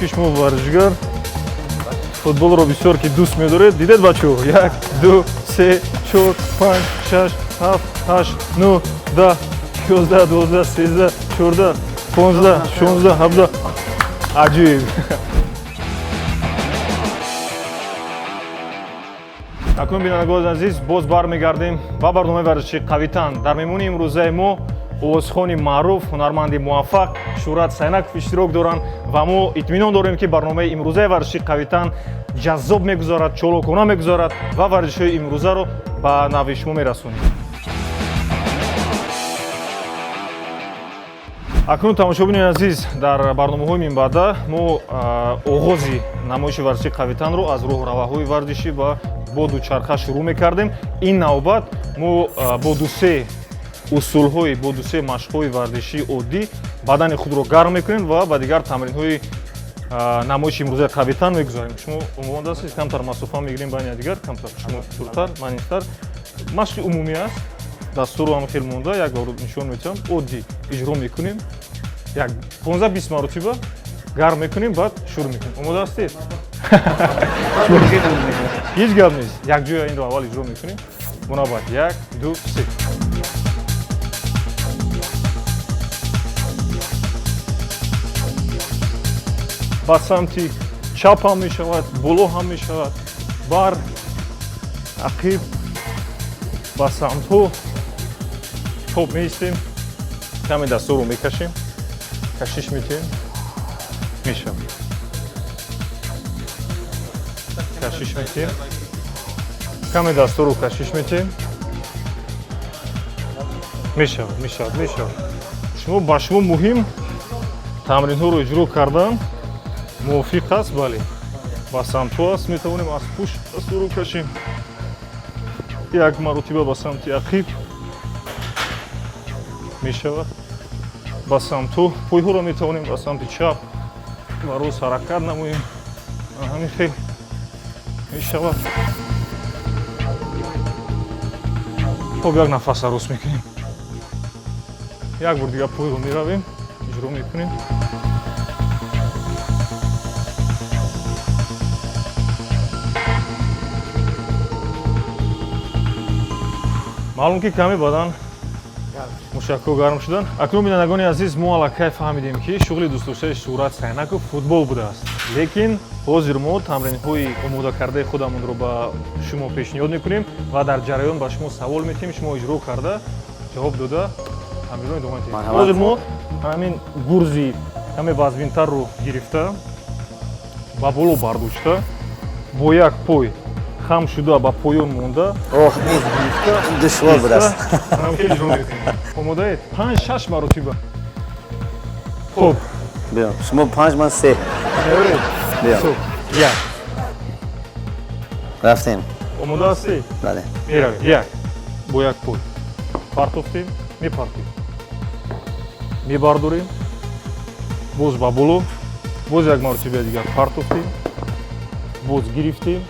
Ки шумо варзишгар, футболро бисёр ки дӯст медоред. Дидед, бачаҳо? Як, ду, се, чор, панҷ, шаш, ҳафт, ҳашт, нӯҳ, 10, 11, 12, 13, 14, 15, 16, 17. Аҷиб! Акнун, бинандагони азиз, боз бармегардем ба барномаи варзиши «Қавитан». Дар меҳмони имрӯзаи мо овозхони маъруф, ҳунарманди муваффақ Шӯҳрат Сайнаков иштирок доранд ва мо итминон дорем, ки барномаи имрӯзаи варзиши «Қавитан» ҷаззоб мегузарад, чолокона мегузарад ва варзишҳои имрӯзаро ба навъи шумо мерасонем. Акнун, тамошобинони азиз, дар барномаҳои минбаъда мо оғози намоиши варзиши «Қавитанро» аз роҳраваҳои варзишӣ ва бо дучарха шурӯъ мекардем. Ин навбат мо бо дусе усулҳои, бо дусе машқҳои варзишии оддӣ бадани худро гарм мекунем ва ба дигар тамринҳои намоиши имрӯзаи «Қавитан» мегузарем. Шумо омода ҳастед? Камтар масофа мегирем байни якдигар, камтар шумо дуртар, ман интар. Машқи умумӣ аст, дастуру ҳам хел монда, як бор нишон медиҳам, оддӣ иҷро мекунем, як 15-20 маротиба гарм мекунем, баъд шурӯъ мекунем. Омода ҳастед? Ҳеҷ гап нест, якҷоя инро аввал иҷро мекунем. Мунабат, як, ду, се. Ба самти чап ҳам мешавад, боло ҳам мешавад, бар ақиб, ба самтҳо. Хоб, меистем, каме дастторо мекашем, кашиш метиҳем, мешавад, кашиш метиҳем, каме дастторо кашиш метиҳем, мешавад, мешавад, мешавад. Шумо, ба шумо муҳим тамринҳоро иҷро кардан мувофиқ аст. Бале, ба самтҳо аст, метавонем аз пушт дастторо кашем, як маротиба ба самти ақиб мешавад, ба самтҳо. Пойҳоро метавонем ба самти чап ва рост ҳаракат намоем, ҳамин хел мешавад. Хоб, як нафаса рост мекунем, як бор дигар пойро меравем, иҷро мекунем. Маълум ки каме бадан, мушакҳо гарм шуданд. Акнун, бинандагони азиз, мо аллакай фаҳмидем, ки шуғли дӯстдоштаи Шӯҳрат Сайнаков футбол будааст, лекин ҳозир мо тамринҳои омодакардаи худамонро ба шумо пешниҳод мекунем ва дар ҷараён ба шумо савол метиҳем, шумо иҷро карда, ҷавоб дода, тамринро идома медиҳем. Марҳамат. Ҳозир мо ҳамин гурзи каме вазминтарро гирифта, ба боло бардошта, бо як пой хам шуда, ба поён монда, Оҳ, боз гирифта, душвор будааст. Иҷро мекунем. Омодаед? Панҷ, шаш маротиба. Хуб. Биё, шумо панҷ, ман се. Меоред? Биё. Хуб, як. Рафтем. Омода ҳастӣ? Бале. Меравем. Як, бо як пой партофтем, мепартем, мебардорем, боз ба боло, боз як маротиба дигар партофтем, боз гирифтем,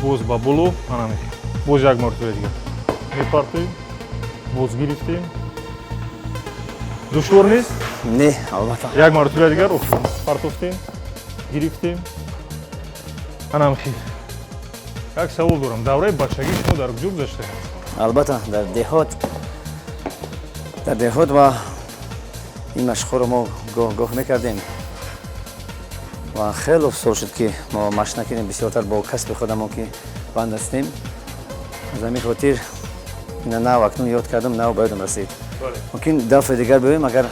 боз ба боло, ана мехем, боз як маротиба дигар мепартоем, боз гирифтем. Душвор нест? Не, албатта. Як маротиба дигар партофтем, гирифтем, анам хел. Як савол дорам: давраи бачагӣ шумо дар куҷо гузаштаед? Албатта, дар деҳот, дар деҳот, ва ин машқҳоро мо гоҳ гоҳ мекардем ва хеле сол шуд, ки мо машқ накардем, бисёртар бо касби худамон ки банд ҳастем. Аз ҳамин хотир ина нав акнун ёд кардам, нав ба ёдам расид. Мумкин дафъаи дигар биёем, агар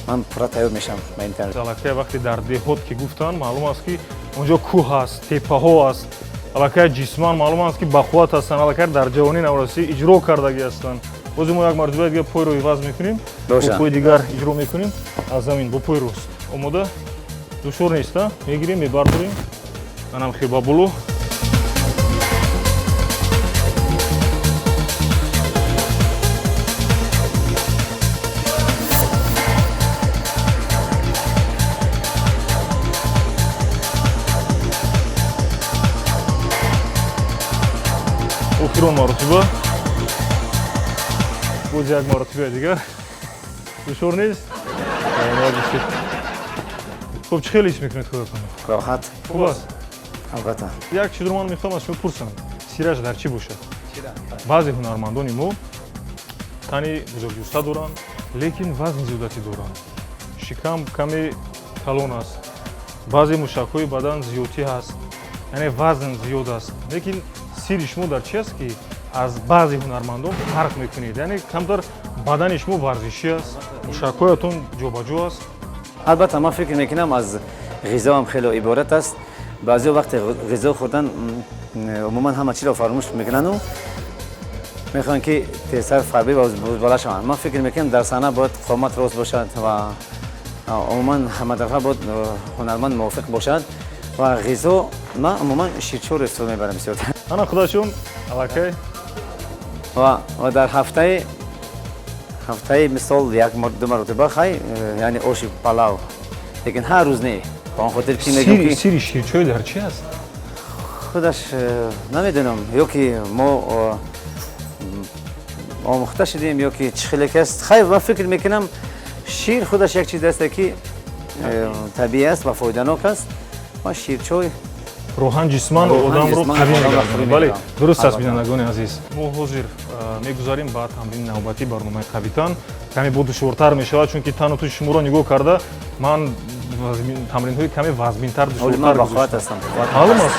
ман пурра тайёр мешавам ба ин тар. Аллакай вақте дар деҳот ки гуфтанд, маълум аст, ки онҷо кӯҳ аст, теппаҳо аст, аллакай ҷисман маълум аст, ки бақувват ҳастанд, аллакай дар ҷавонӣ, наврасӣ иҷро кардагӣ ҳастанд. Бози мо як маротиба дигар пойро иваз мекунем, бо Боша. пои дигар иҷро мекунем, аз замин, бо пои рост. Омода? Душвор нест, а? Мегирем, мебардорем, анам хел ба боло. Охирон маротиба, боз як маротиба дигар. Душвор нест? Саломат бошед. Хуб, чӣ хеле ҳис мекунед худатон? Роҳат. Хуб аст? Албатта. Як чизро ман мехоҳам аз шумо пурсам, сираш дар чӣ бошад? Баъзе ҳунармандони мо тани бузургҷусса доранд, лекин вазни зиёдатӣ доранд, шикам каме калон аст, баъзе мушакҳои бадан зиёдтӣ ҳаст, яъне вазн зиёд аст. Лекин сирри шумо дар чи аст, ки аз баъзе ҳунармандон фарқ мекунед? Яъне камтар бадани шумо варзишӣ аст, мушакҳоятон ҷобаҷо аст. Албатта, ман фикр мекунам, аз ғизоам хеле иборат аст. Баъзеҳо вақте ғизо хӯрдан, умуман ҳама чиро фаромӯш мекунану мехоҳанд, ки тезтар фарбӣ ва бузбала шаванд. Ман фикр мекунам, дар саҳна бояд қомат рост бошад ва умуман ҳаматарафа бояд ҳунарманд мувофиқ бошад. Ва ғизо, ман умуман ширчорро истифода мебарам бисёр. Ана худашон аллакай. Ва дар ҳафтаи, мисол, як ду маротиба, хай, яъне оши палав, лекин ҳар рӯз не, ба он хотир ки мегӯям ки Сирри ширчой дар чи аст? Худаш намедонам, ё ки мо омӯхта шудем, ё ки чӣ хеле ки аст. Хайр, ман фикр мекунам, шир худаш як чиз аст, ки табиӣ аст ва фоиданок аст, ва ширчой. Рӯҳан ҷисман одамро қавӣ мегардонад. Бале, дуруст аст. Бинандагони азиз, мо ҳозир мегузарем ба тамрини навбатии барномаи «Қавитан». Каме бо душвортар мешавад, чунки тану тӯши шуморо нигоҳ карда, ман тамринҳои каме вазминтар, душвортар. Маълум аст.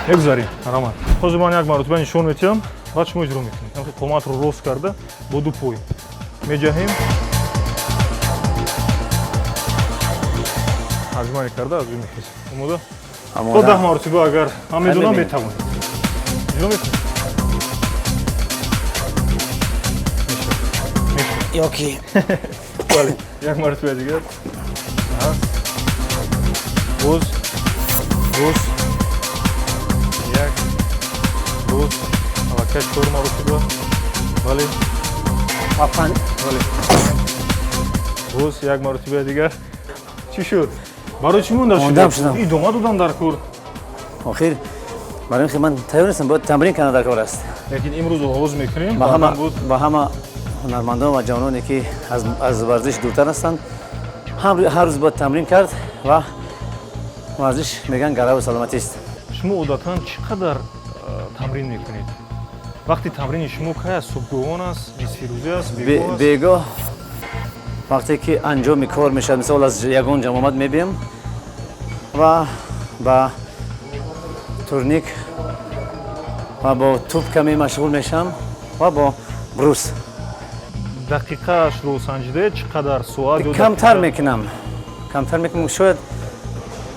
Мегузарем, марҳамат. Ҳозир ман як маротиба нишон медиҳам, баъд шумо иҷро мекунед. Қоматро рост карда, бо ду пой меҷаҳем, ҳаҷмане карда аз ӯ мехезем. Омода? То 10 маротиба, агар ман медонам, метавонед иҷро мекунед. Ёки Бале, як маротиба дигар. Боз, боз, як, боз, аллакай чор маротиба. Бале, бале, боз як маротиба дигар. Чӣ шуд? Барои чӣ монда шуд? Идома додан дар кор. Охир барои ин ки ман тайёр нестам, бояд тамрин кардан дар кор аст. Лекин имрӯз оғоз мекунем. Ба ҳама ҳунармандон ва ҷавононе, ки аз варзиш дуртар ҳастанд, ҳар рӯз бояд тамрин кард, ва варзиш, мегӯянд, гарави саломатист. Шумо одатан чӣ қадар тамрин мекунед? Вақти тамрини шумо кай аст? Субҳгоҳон аст, нисфирӯзӣ аст? Бегоҳ, вақте ки анҷоми кор мешавад, мисол, аз ягон ҷамомат мебиям ва ба турник ва бо туп каме машғул мешавам ва бо брус. Дақиқаашро санҷидаед, чӣ қадар соат? Камтар мекунам, камтар мекунам, шояд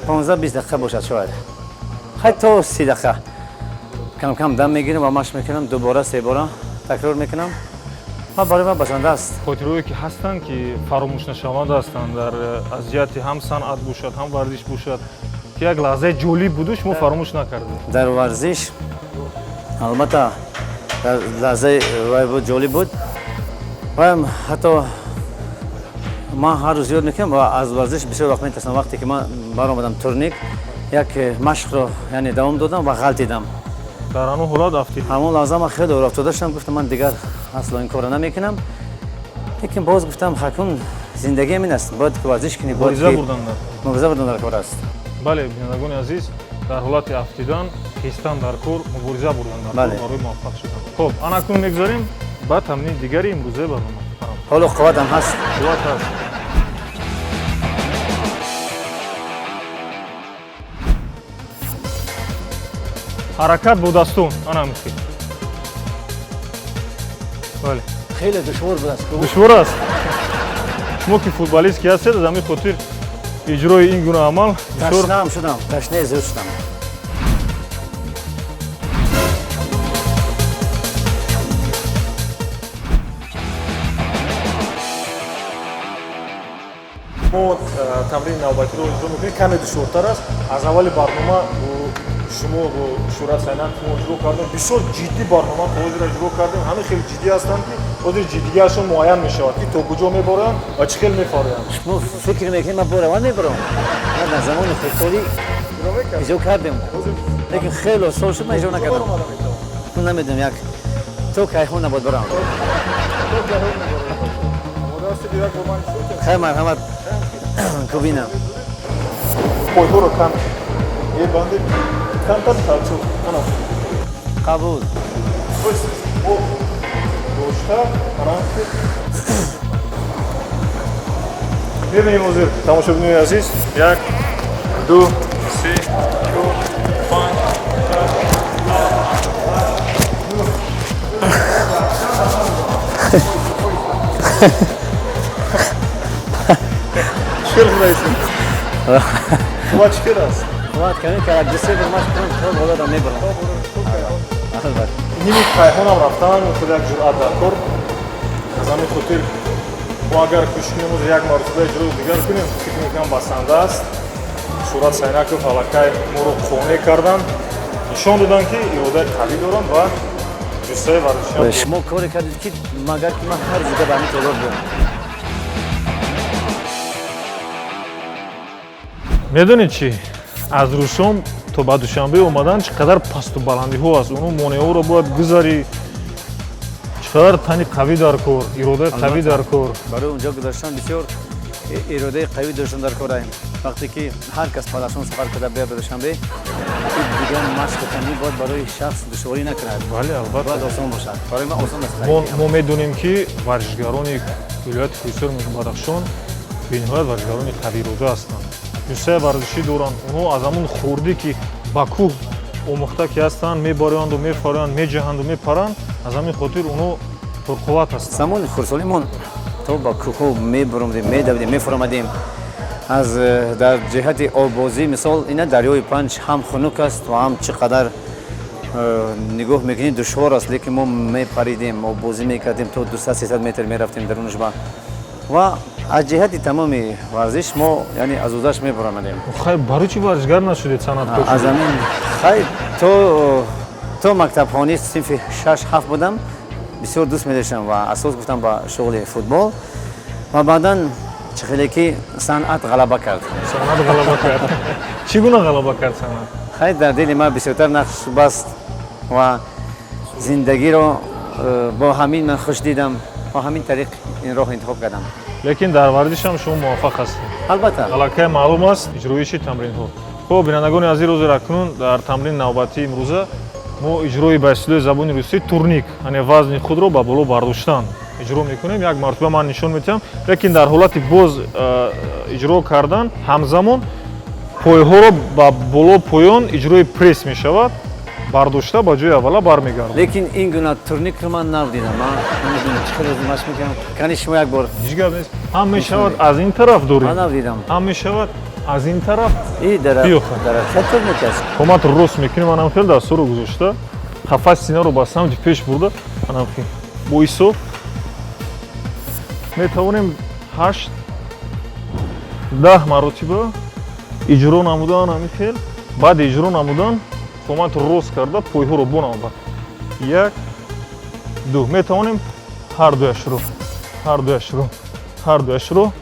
15-20 дақиқа бошад, шояд хай то 30 дақиқа. Кам кам дам мегирам ва машқ мекунам, дубора, себора такрор мекунам ва барои ман басанда аст. Хотираҳое ки ҳастанд, ки фаромӯшнашаванда ҳастанд, дар аз ҷиҳати ҳам санъат бошад, ҳам варзиш бошад, ки як лаҳзаи ҷолиб буду, шумо фаромӯш накардед? Дар варзиш, албатта, дар лаҳзаи вай буд, ҷолиб буд, ва ҳатто ман ҳар рӯз ёд мекунам ва аз варзиш бисёр вақт метарсам. Вақте ки ман баромадам турник, як машқро, яъне, давом додам ва ғалтидам. Дар ҳамон ҳолат афтид? Ҳамон лаҳза ман хеле урафтода шудам, гуфтам, ман дигар асло ин корро намекунам. Лекин боз гуфтам, ҳакун зиндагиам ин аст, бояд ки варзиш кунӣ. Мубориза бурдан. Мубориза бурдан дар кор аст. Бале, бинандагони азиз, дар ҳолати афтидан хестан дар кор, мубориза бурдан дар кор барои муваффақ шудан. Хуб, ана акнун мегузарем ба тамрини дигари имрӯзаи барнома. Ҳоло қувватам ҳаст. Қувват ҳаст. Ҳаракат бо дастон, ана михел. Бале. Хеле душвор будааст. Душвор аст. Шумо ки футболист ки ҳастед, аз ҳамин хотир иҷрои ин гуна амал. Ташнаам шудам, ташнаи зиёд шудам. Мо тамрини навбатиро иҷро мекунем, каме душвортар аст. Аз аввали барнома бо шумо, бо Шӯҳрат Сайнаков, мо иҷро кардем бисёр ҷиддӣ барнома. То ҳозира иҷро кардем, ҳамин хеле ҷиддӣ ҳастанд, ки ҳозир ҷиддигиашон муайян мешавад, ки то куҷо мебаранд ва чӣ хел мефароянд. Шумо фикр мекунед, ман бораван мебарам? Ман дар замони хурдсолӣ иҷро кардем, лекин хеле сол шуд, ман иҷро накардам. Намедонам, як то кайҳон набояд барам. Хай, марҳамат, кубинам. Пойҳоро кам мебандед, камтар тавҷуҳ. Ана. Қабул. Дошта рамки. Мебинем ҳозир, тамошобинои азиз: як, ду, се, чор, панҷ, шаш, ҳафт, ҳашт, нӯҳ. Чӣ хел? Қувват чӣ хел аст? Қувват ками кард, ду се бор машқ кунам, то болоро мебарам, албатта. Ними кайҳонам рафтан худ як ҷуръат дар кор. Аз ҳамин хотир мо агар кӯшиш кунем, ҳозир як маротиба иҷрои дигар кунем, фикр мекунам, басанда аст. Шӯҳрат Сайнаков аллакай моро қонеъ карданд, нишон доданд, ки иродаи қавӣ доранд ва ҷуссаи варзишиам. Шумо коре кардед, ки магар ки ман ҳар ҷуда ба ҳамин толор биём. Медонед чӣ, аз Рӯшон то ба Душанбе омадан чӣ қадар пасту баландиҳо аст, ону монеаҳоро бояд гузарӣ, чӣ қадар тани қавӣ дар кор, иродаи қавӣ дар кор. Барои онҷо гузаштан бисёр иродаи қавӣ доштан дар кор. Вақте ки ҳар кас Падашон сафар карда биёяд ба Душанбе, дигар машқи танӣ бояд барои шахс душворӣ накунад. Бале, албатта. Бояд осон бошад. Барои ман осон аст. Мо медонем, ки варзишгарони вилояти кӯҳистони Бадахшон бениҳоят варзишгарони қавиирода ҳастанд, ҷуссаи варзишӣ доранд. Онҳо аз ҳамун хурдӣ, ки ба кӯҳ омӯхта ки ҳастанд, мебароянду мефароянд, меҷаҳанду мепаранд. Аз ҳамин хотир онҳо пурқувват ҳастанд. Замони хурдсолимон то ба кӯҳҳо мебуромдем, медавидем, мефуромадем. Аз дар ҷиҳати оббозӣ, мисол, ина дарёи Панҷ ҳам хунук аст ва ҳам чӣ қадар нигоҳ мекунӣ, душвор аст, лекин мо мепаридем, оббозӣ мекардем, то 200-300 метр мерафтем дарунаш. Ва аз ҷиҳати тамоми варзиш мо, яъне, аз ӯдаш мебаромадем. Хай, барои чӣ варзишгар нашудед, санъаткор? Аз ҳамин, хай, то мактабхонӣ, синфи 6-7 будам, бисёр дӯст медоштам ва асос гуфтам ба шуғли футбол ва баъдан чӣ хеле ки санъат ғалаба кард. Санъат ғалаба кард. Чӣ гуна ғалаба кард санъат? Хай, дар дили ман бисёртар нақш баст ва зиндагиро бо ҳамин ман хуш дидам, бо ҳамин тариқ ин роҳ интихоб кардам. Лекин дар варзиш ҳам шумо муваффақ ҳастед. Албатта. Аллакай маълум аст иҷроиши тамринҳо. Хуб, бинандагони азиз, ҳозир акнун дар тамрини навбатии имрӯза мо иҷрои ба истилоҳи забони русӣ турник, яъне вазни худро ба боло бардоштан, иҷро мекунем. Як маротиба ман нишон медиҳам, лекин дар ҳолати боз иҷро кардан ҳамзамон пойҳоро ба боло поён иҷрои пресс мешавад, бардошта ба ҷои аввала бармегардад. Лекин ин гуна турникро ман надидам, ман намедонам чӣ хел машқ мекунам. Кани, шумо як бор. Ҳеҷ гап нест, ҳам мешавад аз ин тараф дорем. Ман надидам. Ҳам мешавад аз ин тараф. И Биёха. Дар турник аст. Қоматро рост мекунем, анам хел дастҳоро гузошта, қафаси синаро ба самти пеш бурда, анам хел бо ҳисоб метавонем 8-10 маротиба иҷро намудан. Ҳамин хел баъди иҷро намудан қоматро рост карда, пойҳоро бо навбат як, ду, метавонем ҳар дуяшро, ҳар дуяшро, ҳар дуяшро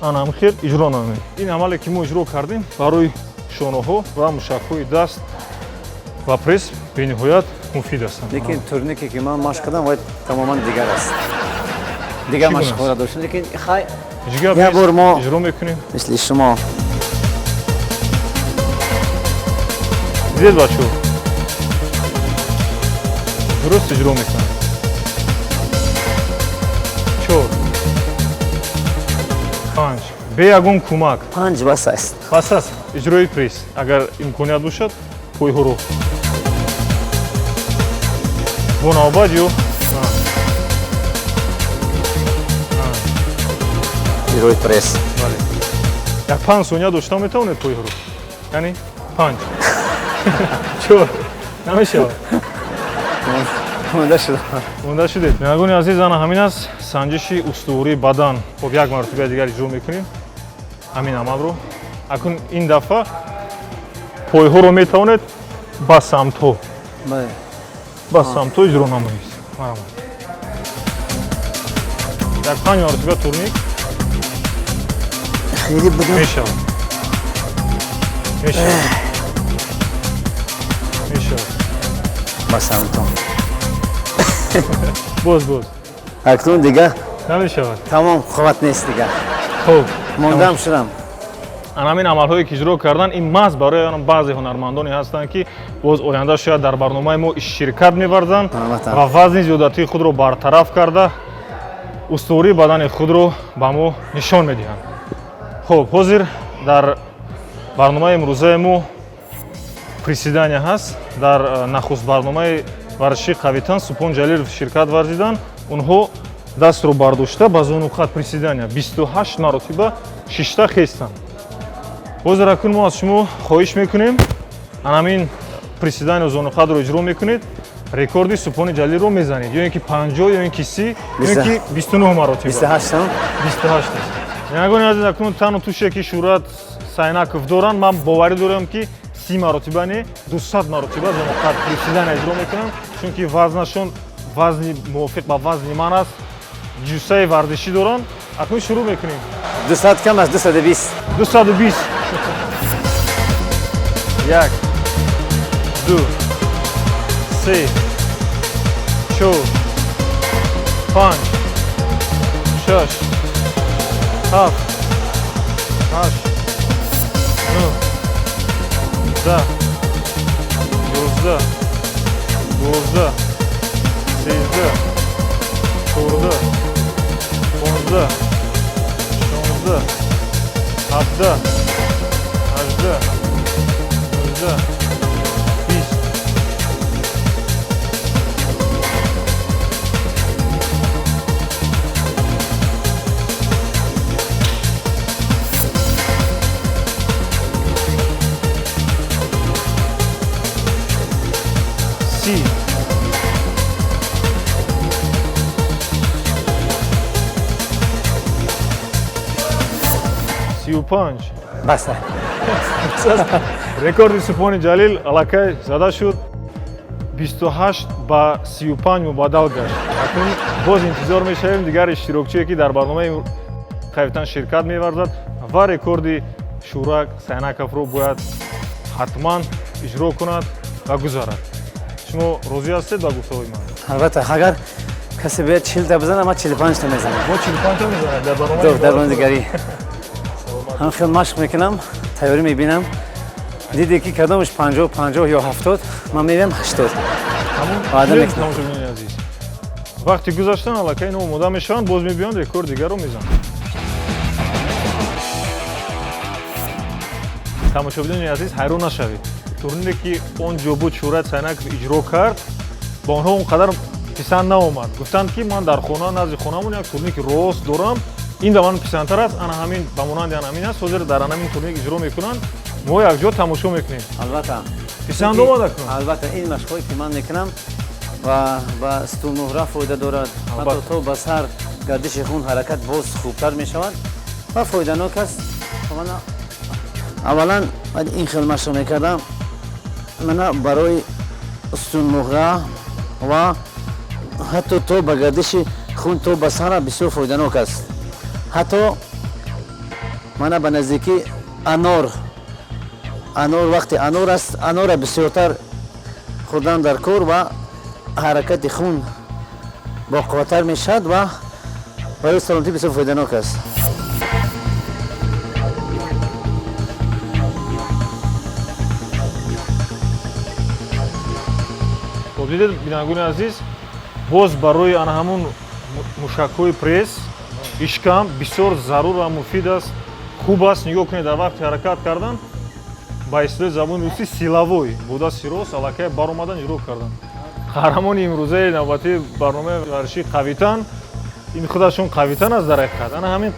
ана ҳамин хел иҷро намоем. Ин амале, ки мо иҷро кардем, барои шонаҳо ва мушакҳои даст ва пресс бениҳоят муфид ҳастанд. Лекин турнике, ки ман машқ кардам, вай тамоман дигар аст, дигар Чӣ гуна машқҳоро доштем, лекин хай. Ҳеҷ гап Як нест, бор мо иҷро мекунем. Мисли шумо. Дидед, бачаҳо, дуруст иҷро мекунанд. Чор, панҷ, бе ягон кӯмак. Панҷ бас аст. Бас аст. Иҷрои пресс, агар имконият бошад, пойҳоро бо навбат ё На. На. Иҷрои пресс. Бале, як 5 сония дошта метавонед пойҳоро, яъне панҷ, чор, намешавад. Монда шудам. Монда шудед. Бинандагони азиз, ана ҳамин аст санҷиши устувории бадан. Хоб, як маротиба дигар иҷро мекунем ҳамин амалро. Акнун ин дафъа пойҳоро метавонед ба самтҳо, Бале. ба самтҳо иҷро намоед. Марҳамат, як панҷ маротиба турник. Хеле будам. Мешавад, мешавад, мешавад. Ба самтон. Боз, боз. Акнун дигар Намешавад. Тамом, қувват нест дигар. Хуб. Мондам шудам. Ана ҳамин амалҳое, ки иҷро кардан, ин маҳз барои он баъзе ҳунармандоне ҳастанд, ки боз оянда шояд дар барномаи мо ширкат меварзанд ва вазни зиёдатии худро бартараф карда, устувории бадани худро ба мо нишон медиҳанд. Хуб, ҳозир дар барномаи имрӯзаи мо приседания ҳаст. Дар нахуст барномаи варзишии қавитан Субҳон Ҷалилов ширкат варзиданд. Онҳо дастро бардошта, ба зонуқат приседания 28 маротиба шишта хестанд. Ҳозир акнун мо аз шумо хоҳиш мекунем, анамин приседания зонуқатро иҷро мекунед, рекорди Субҳони Ҷалилро мезанед, ё ин ки 50, ё ин ки 30, ё ин ки 29 маротиба. 28. 28 аст. Бинандагони азиз, акнун тану туше, ки Шӯҳрат Сайнаков доранд, ман боварӣ дорам, ки 30 маротиба не, 200 маротиба зонуқат приседания иҷро мекунанд, чунки вазнашон вазни мувофиқ ба вазни ман аст, ҷуссаи варзишӣ доранд. Акнун шурӯъ мекунем. 200 кам аст, 220. 220. Як, ду, се, чор, панҷ, шаш, ҳафт, ҳашт, нӯҳ, 10, 11, 12, 13, 14, 15, 16, 17, 18, 19, 20. 30. 35. Баста. Рекорди Субҳони Ҷалил аллакай зада шуд, 28 ба 35 мубаддал гашт. Акнун боз интизор мешавем дигар иштирокчие, ки дар барномаи қавитан ширкат меварзад ва рекорди Шӯҳрат Сайнаковро бояд ҳатман иҷро кунад ва гузарад. Шумо розӣ ҳастед ба гуфтаҳои ман? Албатта, агар касе биёяд 40та бизанад, ман 45та мезанам. Мо 45та мезанад дар барномаи. Дар барномаи дигарӣ ҳам хел машқ мекунам, тайёрӣ мебинам. Диде, ки кадомаш 50, 50 ё 70, ман мебинам 80. Ваъда мекунам. Тамошобинони азиз, вақти гузаштан аллакай ино омода мешаванд, боз мебиёнд, рекорд дигарро мезананд. Тамошобинони азиз, ҳайрон нашавед. Турнире, ки он ҷо буд, Шӯҳрат Сайнаков иҷро кард, ба онҳо он қадар писанд наомад. Гуфтанд, ки ман дар хона, назди хонамон як турники рост дорам, ин ба ман писандтар аст. Ана ҳамин, ба монанди ана ҳамин аст. Ҳозир дар ана ҳамин турник иҷро мекунанд, мо якҷо тамошо мекунем. Албатта. Писанд омада кун. Албатта, ин машқҳое, ки ман мекунам, ва ба сутунмуҳра фоида дорад, ҳатто то ба сар гардиши хун ҳаракат боз хубтар мешавад ва фоиданок аст. Аввалан ин хел машқ мекардам. Мана барои сутунмуҳра ва ҳатто то ба гардиши хун то ба сара бисёр фоиданок аст. Ҳатто мана ба наздикӣ анор, анор, вақте анор аст, анора бисёртар хӯрдан дар кор ва ҳаракати хун боқувваттар мешавад ва барои саломатӣ бисёр фоиданок аст. Хуб, дидед, бинандагони азиз, боз барои ана ҳамун мушакҳои пресс, ишкам бисёр зарур ва муфид аст, хуб аст. Нигоҳ кунед, дар вақти ҳаракат кардан, ба истилоҳи забони русӣ силовой, бо дасти рост аллакай баромадан, иҷро кардан. Қаҳрамони имрӯзаи навбатии барномаи варзишии қавитан ин худашон қавитан аст. Дар ҳақиқат, ана ҳамин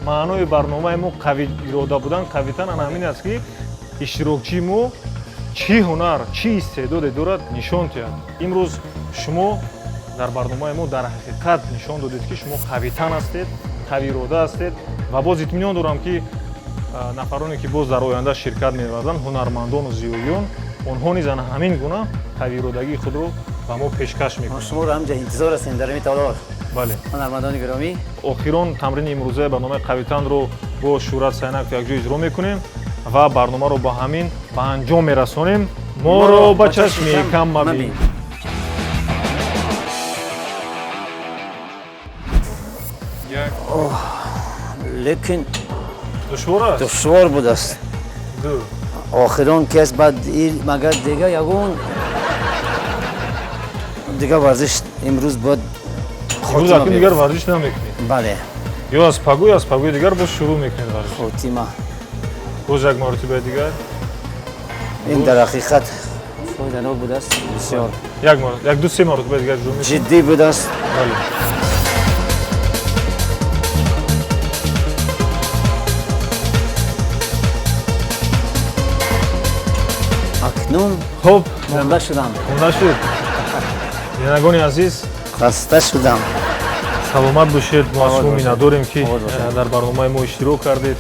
маънои барномаи мо, қави ирода будан, қавитан, ана ҳамин аст, ки иштирокчии мо чӣ ҳунар, чӣ истеъдоде дорад, нишон диҳад. Имрӯз шумо дар барномаи мо дар ҳақиқат нишон додед, ки шумо қавитан ҳастед, қавиирода ҳастед ва боз итминон дорам, ки нафароне, ки боз дар оянда ширкат меварзанд, ҳунармандону зиёиён, онҳо низ ана ҳамин гуна қавииродагии худро ба мо пешкаш мекунанд. Шуморо ҳамҷа интизор ҳастем дар ҳамин толор. Бале. Ҳунармандони гиромӣ. Охирон тамрини имрӯзаи барномаи қавитанро бо Шӯҳрат Сайнаков якҷо иҷро мекунем ва барномаро ба ҳамин ба анҷом мерасонем. Моро ба чашми кам мабин. Лекин Душвор аст? Душвор будааст. Ду. Охирон кас баъд магар дига ягон дигар варзиш имрӯз бояд. Имрӯз акун дигар варзиш намекунед? Бале. Ё аз пагӯ, ё аз пагӯи дигар боз шурӯъ мекунед варзиш? Хотима. Боз як маротибаи дигар. Ин дар ҳақиқат фоиданок будааст бисёр. Як як ду се маротибаи дигар шурӯъ мекунед? Ҷиддӣ будааст. Бале. Акнун хуб. Монда шудам. Монда шуд. Бинандагони азиз, хаста шудам. Саломат бошед. Мо аз шумо миннатдорем, ки Обод бошед. Дар барномаи мо иштирок кардед.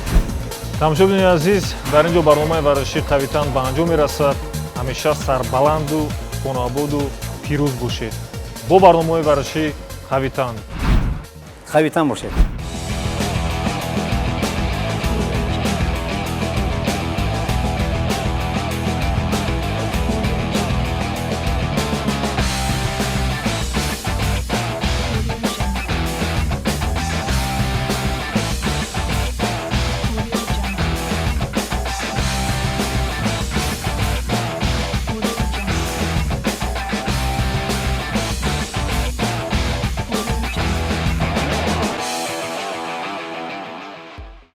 Тамошобинони азиз, дар ин ҷо барномаи варзишии «Қавитан» ба анҷом мерасад. Ҳамеша сарбаланду хонаободу пирӯз бошед бо барномаҳои варзишии «Қавитан». Қавитан бошед.